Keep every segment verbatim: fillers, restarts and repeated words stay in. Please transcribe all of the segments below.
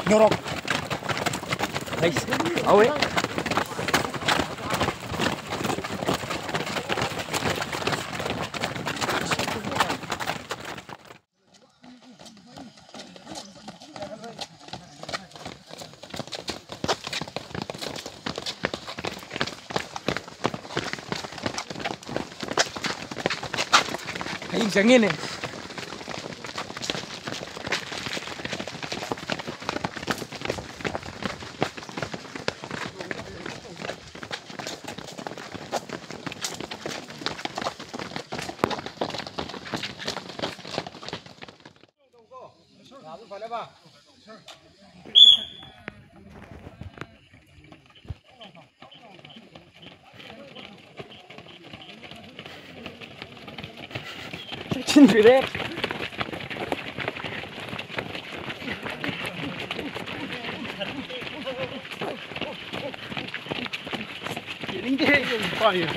ꯅꯣꯔꯣꯛ꯫ ꯑꯩꯁ, ꯍꯧꯋꯦ꯫ ꯍꯌꯤꯡ ꯆꯪꯉꯦꯅꯦ꯫ ꯆꯤꯟꯕꯤꯔꯦ꯫ ꯌꯦꯡꯅꯤꯡꯗꯦꯍꯦ, ꯅꯨꯄꯥꯅꯤꯅ꯫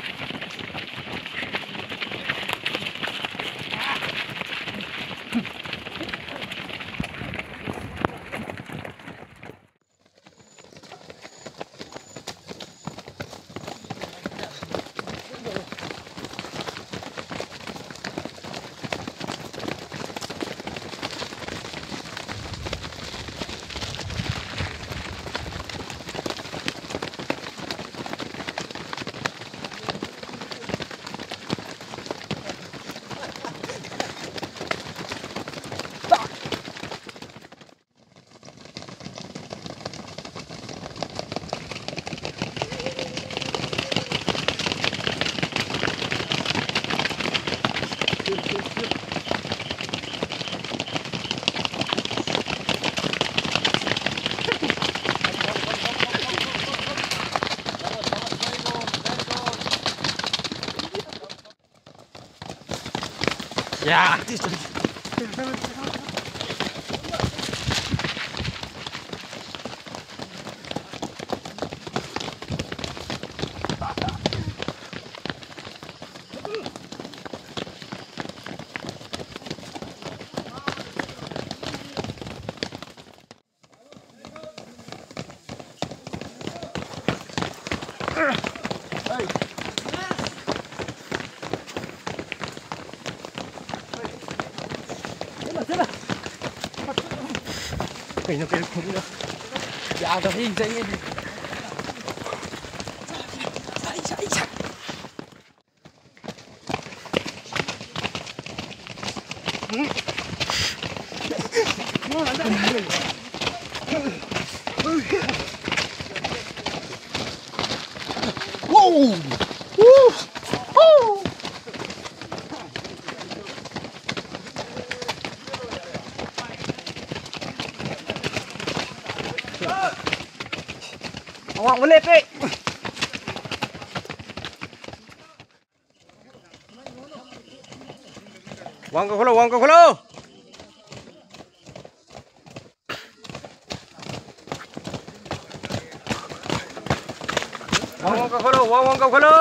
야. ꯀꯩꯅꯣ ꯀꯩꯅꯣ ꯈꯣꯡꯅ ꯌꯥꯗꯕ ꯍꯌꯦꯡ ꯆꯪꯉꯦ꯫ ꯑꯋꯥꯡꯕ ꯂꯦꯞꯄꯦ꯫ ꯋꯥꯡ ꯀꯧꯈꯠꯂꯣ, ꯋꯥꯡ ꯀꯧꯈꯠꯂꯣ꯫ ꯋꯥꯡ ꯋꯥꯡ ꯀꯧꯈꯠꯂꯣ, ꯋꯥꯡ ꯋꯥꯡ ꯀꯧꯈꯠꯂꯣ꯫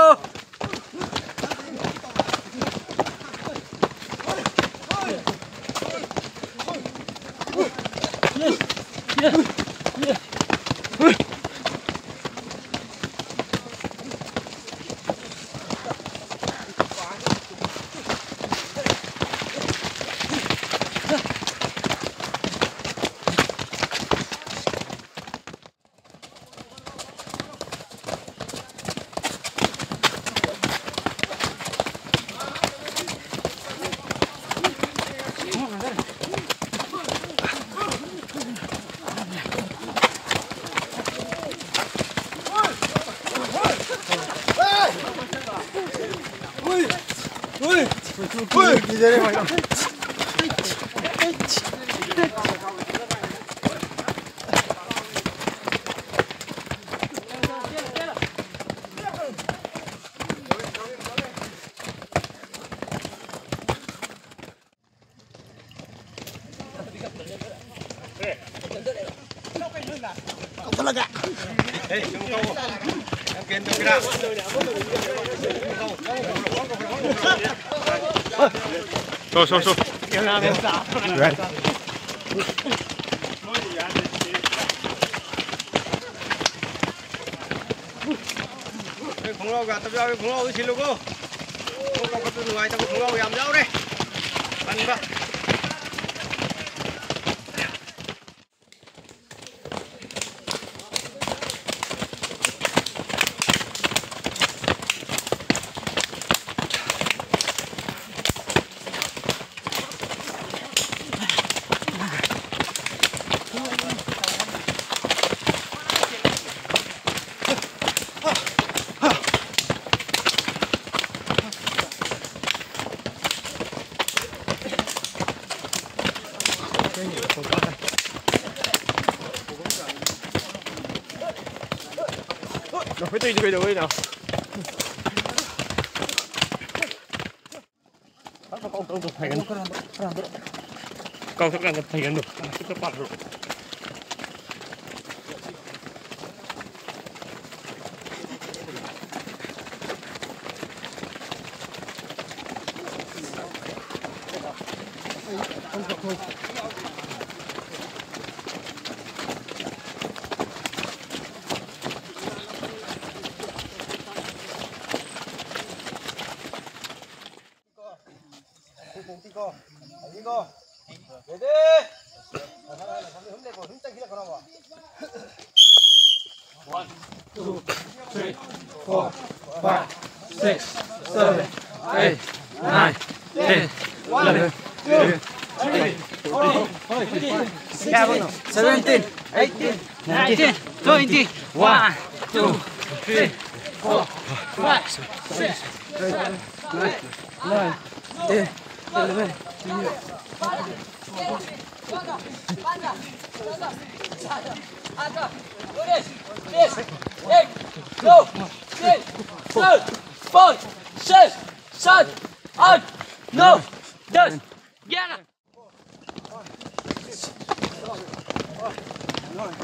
ꯁꯣ, ꯁꯣ, ꯁꯣ꯫ ꯑꯩ ꯈꯣꯡꯒ꯭ꯔꯥꯎ ꯌꯥꯠꯇꯕ ꯌꯥꯎꯔꯦ, ꯈꯣꯡꯒ꯭ꯔꯥꯎꯗꯨ ꯁꯤꯜꯂꯨꯀꯣ꯫ ꯈꯣꯡ ꯀꯥꯎꯈꯠꯄ ꯅꯨꯡꯉꯥꯏꯇꯕ ꯈꯣꯡꯒ꯭ꯔꯥꯎ ꯌꯥꯝ ꯌꯥꯎꯔꯦ꯫ ꯍꯟꯕ꯫ ꯅꯈꯣꯏ ꯇꯧꯔꯤꯗꯨ ꯀꯩꯗꯧꯕꯩꯅꯣ? ꯀꯥꯎꯊꯣꯛꯀꯥꯟꯗ ꯐꯩꯒꯟꯗꯣ ꯈꯨꯠꯇ ꯄꯥꯜꯂꯣ꯫ One, two, three, four, five, six, seven, eight, nine, ten, eleven, twelve, thirteen, fourteen, fifteen, sixteen, seventeen, eighteen, nineteen, twenty. One, two, three, four, five, six, seven, eight, nine, ten, eleven, twelve. Six, seven, eight, nine, ten, eleven, twelve. Nine,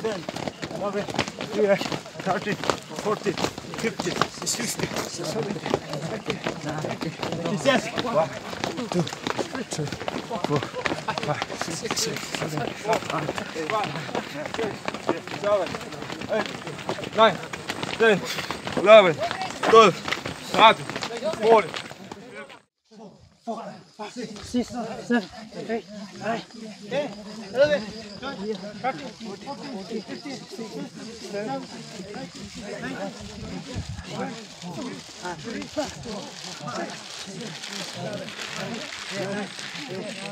ten, eleven, twelve, thirteen, fourteen, fifteen, sixteen, seventeen, eighteen, nineteen, twenty. One, two, three, four, five, six, seven, eight, nine, ten, eleven, twelve, thirteen, fourteen. Six, seven, eight, nine, ten, eleven, twelve, thirteen, fourteen, fifteen, sixteen, seventeen, eighteen, nineteen, twenty, twenty-one, twenty-two, twenty-three, twenty-four, twenty-five, twenty-six, twenty-seven,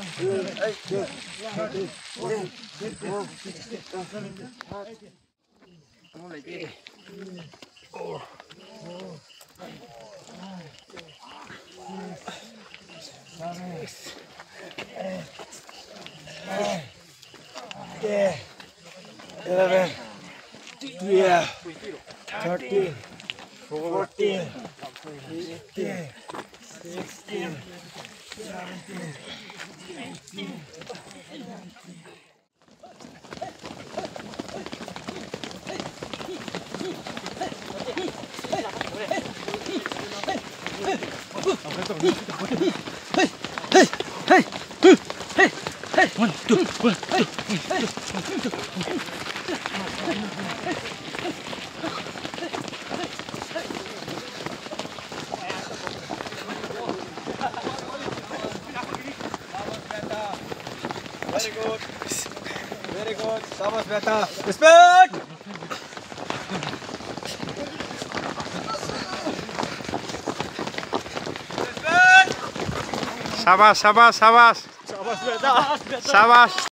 twenty-eight, twenty-nine, thirty, thirty-one, thirty-two, thirty-three, thirty-four, thirty-five, thirty-six, thirty-seven, thirty-eight. ten, eleven, twelve, thirteen, fourteen, fifteen, sixteen, seventeen, eighteen, nineteen. Very good. Very good. Sabas, beta. Respect. Sabas, sabas, sabas. Sabas, beta. Sabas.